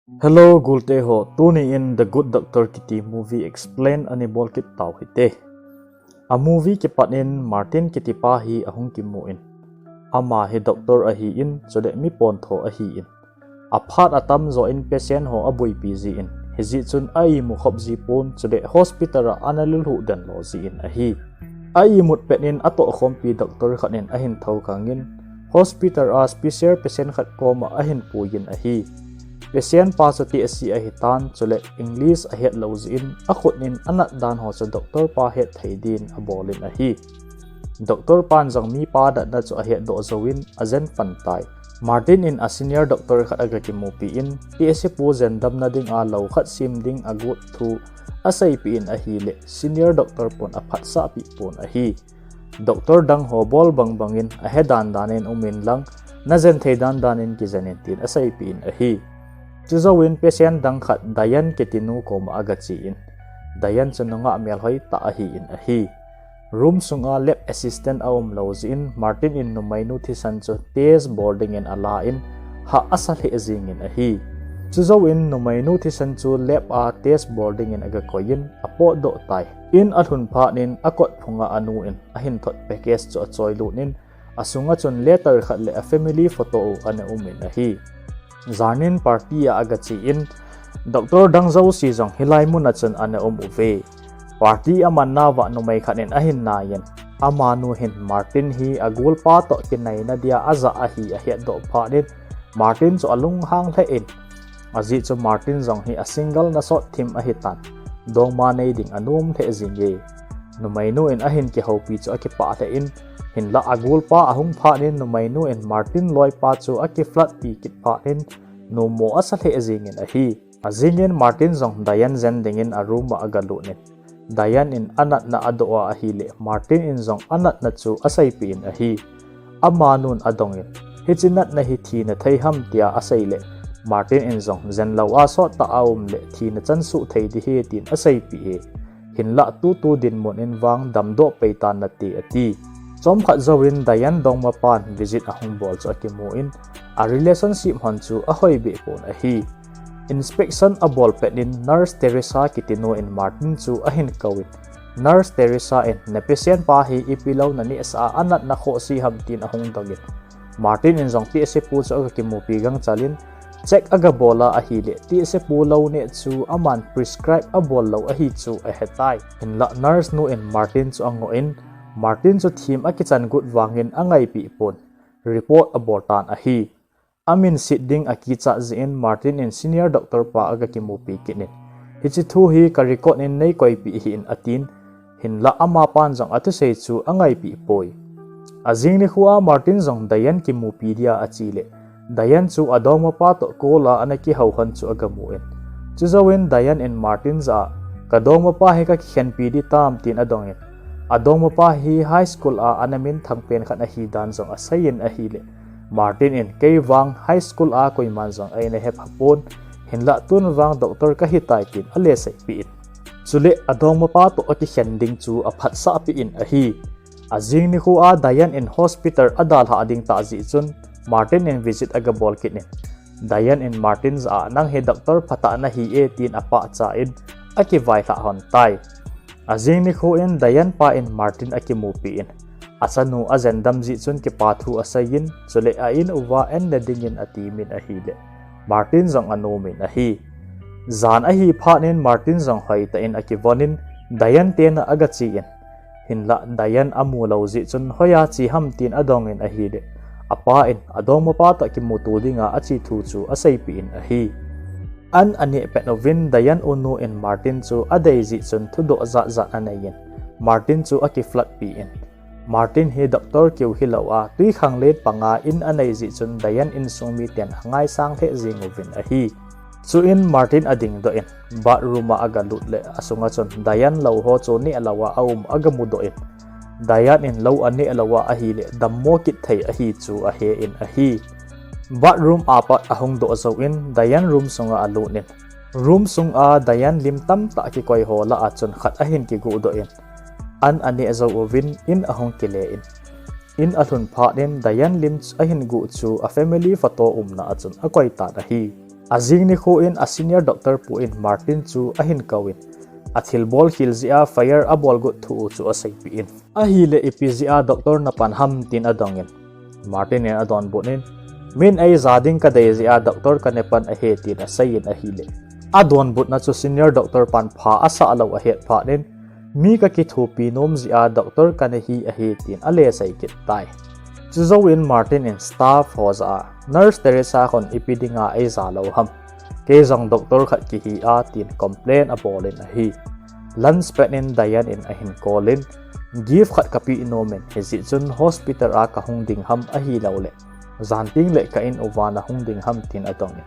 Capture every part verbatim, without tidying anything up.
Hello, gulte ho. Tuni in The Good Doctor kiti movie explain ana bol kit tau hite. A movie kipat in Martin kiti pa hi ahung kimu in, ama hi doctor ahi in, chule mi pontho ahi in, aphat atam jo in patient ho abuipi ji in, hijeh chun a imu khop ji pon, chule hospital a ana lulhu den lo ji in ahi. A imut pet in atohkhompi doctor khat in ahin thou khang in, hospital a special patient khat koma ahin pui in ahi. Patient pa chu tehse ahi tan, chule English ahet lo ji in, akhut in anat dan ho chu doctor pa het thei din abol in ahi. Doctor pan jong mipa natna chu ahet doh jou in ajen pan tai. Martin in a senior doctor khat aga kimupi in, tehse pu jendamna dinga lou khat sem ding agot thu aseipeh in ahile, senior doctor pon aphatsah peh pon ahi. Doctor dang ho bol bang bang in ahe dan dan in um in lang, najen thei dan dan in kijen in tin aseipeh in ahi. Chujou in patient dang khat Diane kiti nu koma aga che in, Diane chu nungah melhoi tah ahi in ahi. Room sunga lab assistant aum lo ji in, Martin in numeinu thisan chu test bol ding in ala in, hah asa lheh jing in ahi. Chujou in numeinu thisan chu lab a test bol ding in aga koi in, apotdoh tai. In alhun phat in akot phunga anu in ahin thot package chu achoi lut in, asunga chun letter khat le a family photo u ana um in ahi. Jan in party a aga che in, doctor dang jouse jong hilai mun a chun ana um uve. Party aman nauva numei khat in ahin nai in, amanu hin Martin hi agolpa toh kinaina dia ajah ahi ahetdoh phat in, Martin chu alunghang lheh in, ajeh chu Martin jong hi a single nasot thim ahi tan, dongma nei ding anom lheh jing e. Numeinu in ahin kihoupi chu akipah lheh in, hinlah agolpa ahung phat in numeinu in Martin loipa chu aki flirt pi kit phat in, numo asa lheh jing in ahi. Ajing in Martin jong Diane jen ding in a room a aga lut in, Diane in anatna adoh a ahile, Martin in jong anatna chu aseipeh in ahi. Amanun adong in, hiche natna hi thina thei ham tia aseile, Martin in jong jen lou a sot tah a um le thina chan suh thei ding ahi tin aseipeh e. Hinlah tutu dinmun in vang damdoh pei tan nate ati. Chomkhat jouvin Diane dongmapan visit ahung bol chu akimu in, a relationship hon chu ahoi behpon ahi. Inspection abol pet in Nurse Teresa kitinu in Martin chu ahin kou in, Nurse Teresa in, na patient pa hi ipi lou nanehsah a anatna khohse ham tin ahung dong in, Martin in jong tehse pu chu aga kimupi gangchal in, check aga bol a ahile, tehse pu lou neh chu aman prescribe abol lou ahi chu ahetai. Hinlah nurse nu in Martin chu angoh in, Martin chu thim akichan got vangin angaipeh pon, report abol tan ahi. Amin set ding akichat jeh in Martin in senior doctor pa aga kimupi kit in, hiche thu hi ka record in neikoipeh hih in atin, hinlah amapan jong athusei chu angaipeh poi. Ajing nikho a Martin jong Diane kimupi dia ache le, Diane chu adongmapa toh call a ana kihou hon chu agamu in, chujouvin Diane in Martin jah a, ka dongmapa hi kakikhenpi ding tam tin adong in, adongmapa hi high school a ana minthang pen khat ahi dan jong asei in ahile, Martin in kei vang high school a koiman jong eina hepha pon, hinlah tun vang doctor kahitai tin aleseipeh in, chule adongmapa toh akikhen ding chu aphatsahpeh in ahi. Ajing nikho a Diane in hospital adalhah ding tah jeh chun Martin in visit agabol kit in, Diane in Martin jah a, nang hi doctor phatah nahi e tin apahcha in akivailhah hon tai. Ajing nikho in Diane pa in Martin akimupi in, achanu ajendam jeh chun kipa thu asei in, chule a in uva an nading in atimin ahile, Martin jong anomin ahi. Jan ahi phat in Martin jong hoitah in akivon in Diane tena agache in, hinlah Diane amu lou jeh chun hoiya che ham tin adong in ahile, apa in adongmapa toh kimuto dinga ache thu chu aseipeh in ahi. An aneh pet uvin Diane unu in Martin chu adei jeh chun thudoh jat jat anei in, Martin chu aki flirt pi in, Martin hi doctor keu hilou a, twikhanglen panga in anei jeh chun Diane insung miten angaisang lheh jeng uvin ahi. Chuin Martin adingdoh in, bathroom a agalut le asunga chun Diane lou ho chu nehlou a aum agamudoh in, Diane in lou aneh lou a ahile dammo kit thei ahi chu ahe in ahi. Bathroom a pat ahung doh jouvin Diane room sunga alut in, room sunga Diane lim tamtah kikoi ho lah a chun khat ahin kiguhdoh in, an aneh jou uvin in ahung kile in, in alhun phat in Diane lim ahin guh chu a family photo umna a chun akoi tan ahi. Ajing nikho in a senior doctor pu in Martin chu ahin kou in, athilbol khel jeh a fire abol got thu u chu aseipeh in. Ahileh ipi jeh a doctor napan ham tin adong in. Martin in adonbut in, min eija ding kadei jeh a doctor kana pan ahi tin asei in ahileh. Adonbutna chu senior doctor pan pha asah lou ahet phat in, mi kakithopi nom jeh a doctor kana hi ahi tin alesei kit tai. Chujouvin Martin in staff ho jah a, Nurse Teresa hon ipi dinga eija lou ham. Kei jong doctor khat kahi a tin complain abol in ahi. Lunch pet in Diane in ahin kou in, gift khat kapeh nom in, hijeh chun hospital a kahung ding ham ahilouleh jan tengleh ka in uva nahung ding ham tin adong in.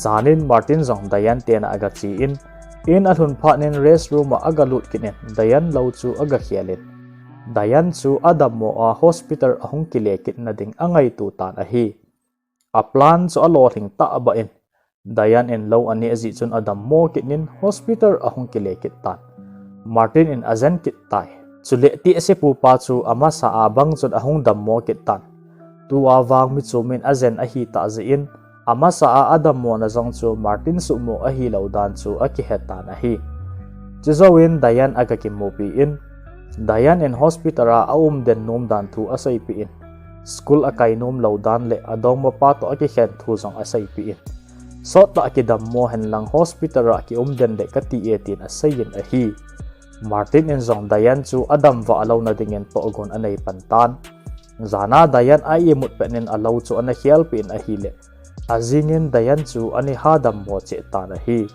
Jan in Martin jong Diane te na agache in, in alhun phat in restroom a agalut kit in, Diane lou chu agakhel in. Diane chu adammo a hospital ahung kile kitna ding angaito tan ahi. A plan chu alolhing tahbeh in, Diane in lou aneh jeh chun adammo kit in hospital ahung kile kit tan. Martin in ajen kit tai. Chuleh tehse pupa chu amasa a bang chun ahung dammo kit tan. Tua vang mi chom in ajen ahitah jeh in, amasa a adammona jong chu Martin suhmo ahilou dan chu akihe tan ahi. Chujouvin Diane agakimupi in, Diane in hospital a aumden nom dan thu aseipeh in, school akai nom lou dan leh adongmapa toh akikhen thu jong aseipeh in. Sottah kidammo henlang hospital a kiumden leh kati e tin asei in ahi. Martin in jong Diane chu adamvah louna dingin tohgon anei pan tan. Jan a Diane a imut pet in alou chu ana khelpeh in ahileh, ajing in Diane chu ana hadammo cheh tan ahi.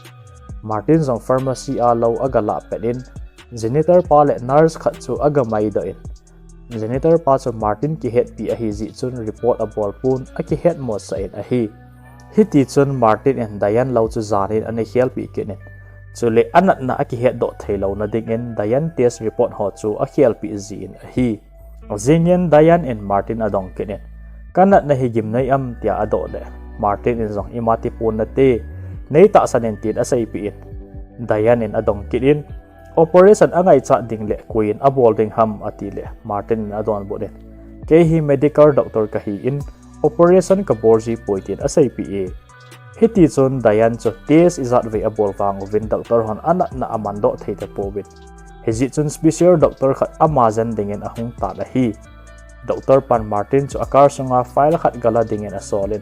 Martin jong pharmacy a lou agalah pet in, janitor pa leh nurse khat chu agamaidoh in, janitor pa chu Martin kihetpi ahi jeh chun report abol pon akihetmosah in ahi. Hitichun Martin in Diane lou chu jan in ana khelpeh kit in, chuleh anatna akihetdoh theilouna dingin Diane test report ho chu akhelpeh jin ahi. Ajing in Diane in Martin adong kit in, kanatna hi gimnei am tia adoh leh, Martin in jong ima tipon nate, neitahsan in tin aseipeh in, Diane in adong kit in, operation angaichat ding leh koi in abol ding ham atileh, Martin in adonbut in, kei hi medical doctor kahi in, operation kabol jipoi tin aseipeh e. Hitichun Diane chu test ijatvei abol vang uvin doctor hon anatna amandoh thei tapouvin, hijeh chun special doctor khat ama jen dingin ahung tan ahi. Doctor pan Martin chu a car sunga file khat gala dingin asol in,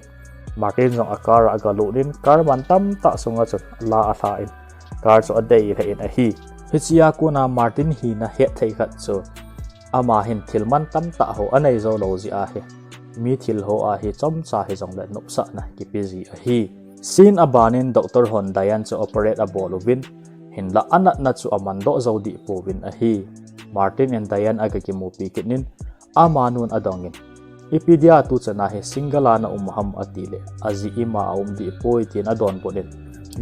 Martin jong a car a agalut in car man tamtah sunga chun ala alha in, car chu adei lheh in ahi. Hichea kona Martin hina hetthei khat chu, ama hin thil man tamtah ho anei jou lou jeh ahi. Mi thil ho a hi chomcha hijongleh nopsahna kipe ji ahi. Scene aban in doctor hon Diane chu operate abol uvin, hinlah anatna chu amandoh jou deh pouvin ahi. Martin in Diane agakimupi kit in, amanun adong in, ipi dia tuchan a hi single a naum ham atileh, ajeh ima aum deh poi tin adonbut in,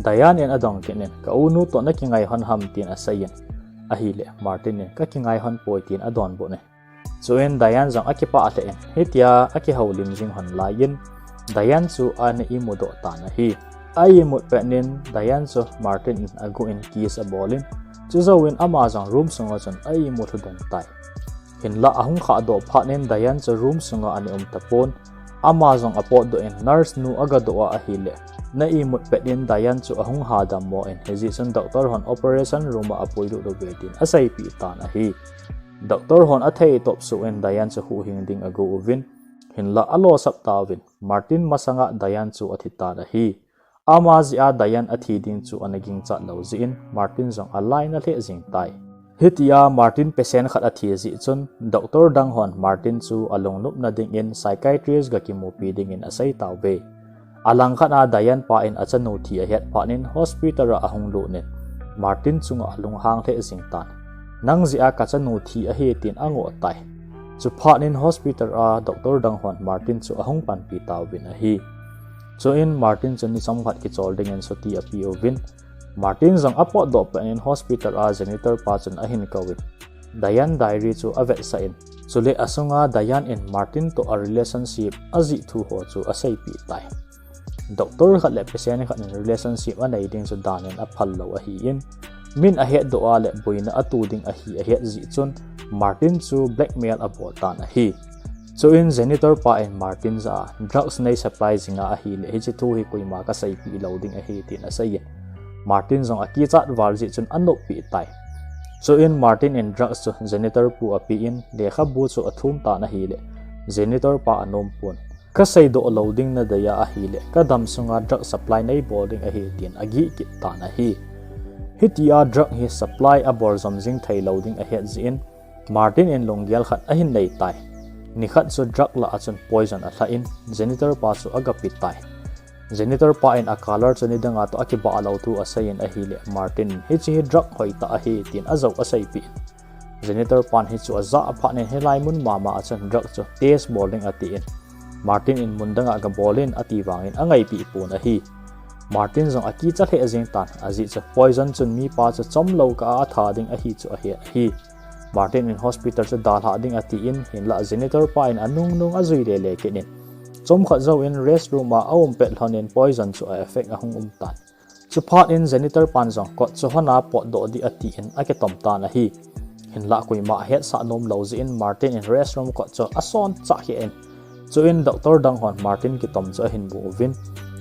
Diane in adong kit in, ka unu toh nakingai hon ham tin asei in, ahileh Martin in kakingai hon poi tin adonbut in. Chuin Diane jong akipah lheh in, hitia akihoulim jing hon lai in, Diane chu ana imudoh tan ahi. A imut pet in Diane chu Martin in aguh in kiss abol in, chujouvin ama jong room sunga chun a imu lhudem tai. Hinlah ahung khahdoh phat in Diane chu room sunga ana um tapon, ama jong apotdoh in nurse nu agadoh a ahileh, na imut pet in Diane chu ahung hadammo in, hijeh chun doctor hon operation room a apuilut uve tin aseipeh tan ahi. Doctor hon athei topsuh in Diane chu huhhing ding ago uvin, hinlah alosap tauvin, Martin masanga Diane chu athi tan ahi. Ama jeh a Diane athi ding chu ana ginchat lou jeh in Martin jong alainat lheh jing tai. Hitia Martin patient khat athi jeh chun doctor dang hon Martin chu alungnopna dingin psychiatrist gakimupi dingin asei tauve. Alangkhat a Diane pa in achanu thi ahet phat in hospital a ahung lut in Martin chunga alunghang lheh jing tan. Nang jeh a kachanu thi ahi tin angoh tai. Chuphat in hospital a doctor dang hon Martin chu ahung panpi tauvin ahi. Chuin Martin chu ni chomkhat kichol dingin chuti apeuvin, Martin jong apotdoh pet in hospital a janitor pa chun ahin kouvin, Diane diary chu avetsah in, chuleh asunga Diane in Martin toh a relationship ajih thu ho chu aseipeh tai. Doctor khat le patient khat in relationship anei ding chu dan in aphal lou ahin, min ahetdoh a leh boina ato ding ahi ahet jeh chun Martin chu blackmail abol tan ahi. Chuin janitor pa in Martin jah a, "Drugs nei supply jinga ahileh hiche thu hi koima kaseipeh lou ding ahi," tin aseiyin, Martin jong akichat val jeh chun anoppi tai. Chuin Martin in drugs chu janitor pu apen, lekhabu chu athum tan ahileh, janitor pa anom pon, "Kaseidoh lou ding nadei a ahileh, kadam sunga drug supply neibol ding ahi," tin agih kit tan ahi. Hitia drug hi supply abol jom jing thei lou ding ahet jeh in, Martin in lunggel khat ahin nei tai. Nikhat chu drug lah a chun poison alha in, janitor pa chu agape tai. Janitor pa in a color chu nidang a toh akibah lou thu aseiyin ahileh, Martin in, "Hiche hi drug hoitah ahi," tin ajou aseipeh in, janitor pan hichu ajah phat in, "Hilai mun mama a chun drug chu test bol ding," atin, Martin in, "Mun dang a gabol in," ati vangin angaipeh pon ahi. Martin jong akicha lheh jeng tan, ajeh chu poison chun mipa chu chomlou kah a atha ding ahi chu ahen ahi. Martin in hospital chu dalhah ding atin, hinlah janitor pa in anung nung ajui lele kit in, chomkhat jouvin restroom a aum pet lhon in poison chu a effect ahung um tan. Chuphat in janitor pan jong kot chu hon a potdoh ding atin akitom tan ahi. Hinlah koima ahetsah nom lou jeh in Martin in restroom kot chu asoncha khen, chuin doctor dang hon Martin kitom chu ahin mu uvin,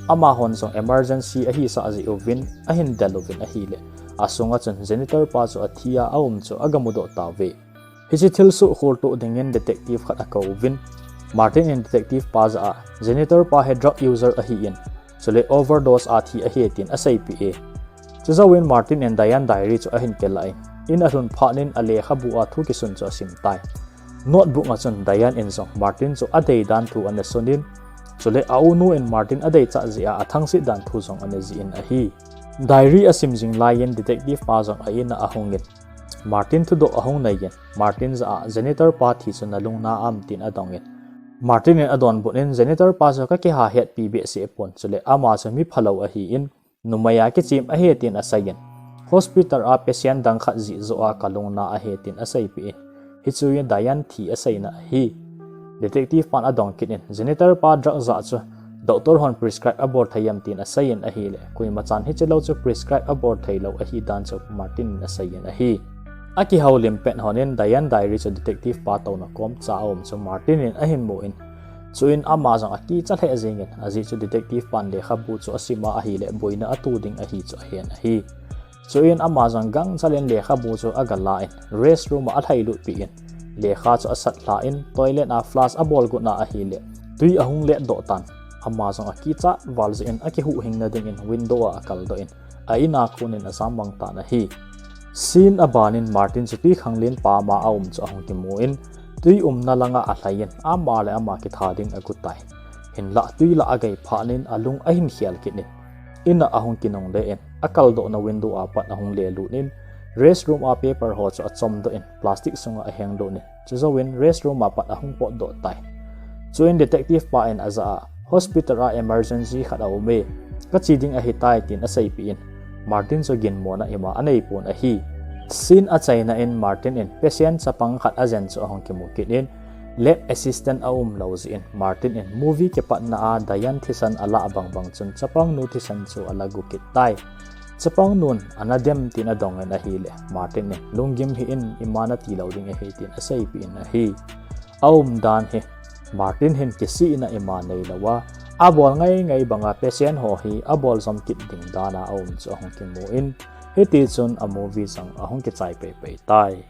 amahon jong emergency ahisah jeh uvin ahin del uvin ahileh, asunga chun janitor pa chu athi a aum chu agamudoh tauve. Hiche thilsoh kholtoh dingin detective khat akou uvin, Martin in detective pa jah a, "Janitor pa hi drug user ahin, chule overdose a thi ahi," tin aseipeh e. Chujouvin Martin in Diane diary chu ahin kilah in, in alhun phat in alekhabu a thu kisun chu asim tai. Notebook a chun Diane in jong Martin chu adei dan thu ana sun in, chule aunu in Martin adeichat jeh a athangset dan thu jong ana jih in ahi. Diary asim jing laiyin detective pa jong a-in a ahungin, Martin thudoh ahung neiyin, Martin jah a, "Janitor pa thi chu nalung na am?" tin adongin, Martin in adonbut in, "Janitor pa chu kakiha hetpi behseh pon, chule ama chu miphalou ahin, numei a kichem ahi," tin aseiyin, "Hospital a patient dang khat jeh joh a kalung na ahi," tin aseipeh in, hichu hi Diane thi aseina ahi. Detective pan adong kit in, "Janitor pa drug jah chu doctor hon prescribe abol thei em?" tin aseiyin ahileh, koima chan hiche lou chu prescribe abol thei lou ahi dan chu Martin in aseiyin ahi. Akihoulim pet hon in Diane diary chu detective pa touna komcha aum chu Martin in ahin mu in, chuin ama jong akicha lheh jeng in, ajeh chu detective pan lekhabu chu asim a ahileh boina ato ding ahi chu ahen ahi. Chuin ama jong gangchal in lekhabu chu agalah in, restroom a alhailut peh in, lekha chu asat lha in, toilet a flush abol got na ahileh, twi ahung letdoh tan. Ama jong akichat val jeh in akihuhhing nading in window a akaldoh in, a-in a kon in ajam mang tan ahi. Scene aban in Martin chu twikhanglen pam a aum chu ahung kimu in, twi umna lang a alhai in, ama le ama kitha ding agot tai. Hinlah twi lah agei phat in alung ahin khel kit in, in a ahung kinungle in, akaldohna window a pat ahung lelut in, restroom a paper ho chu achomdoh in, plastic sunga ahenglut in, chujouvin restroom a pat ahung potdoh tai. Chuin detective pa in ajah a, "Hospital a emergency khat aume, kache ding ahitai," tin aseipeh in, Martin chu ginmona ima anei pon ahi. Scene achaina in Martin in patient chapang khat ajen chu ahung kimu kit in, lab assistant aum lou jeh in Martin in movie kipatna a Diane thisan alah bangbang chun chapangnu thisan chu ala gu kit tai. Chapangnun ana dem tin adong in ahileh, Martin in, "Lunggim hih in, ima nati lou ding ahi," tin aseipeh in ahi. Aumdan hi, Martin hin kisihna ima neilou a, abol ngaingai banga patient ho hi abol jom kit ding dan a aum chu ahung kimu in, hitichun a movie jong ahung kichai peipei tai.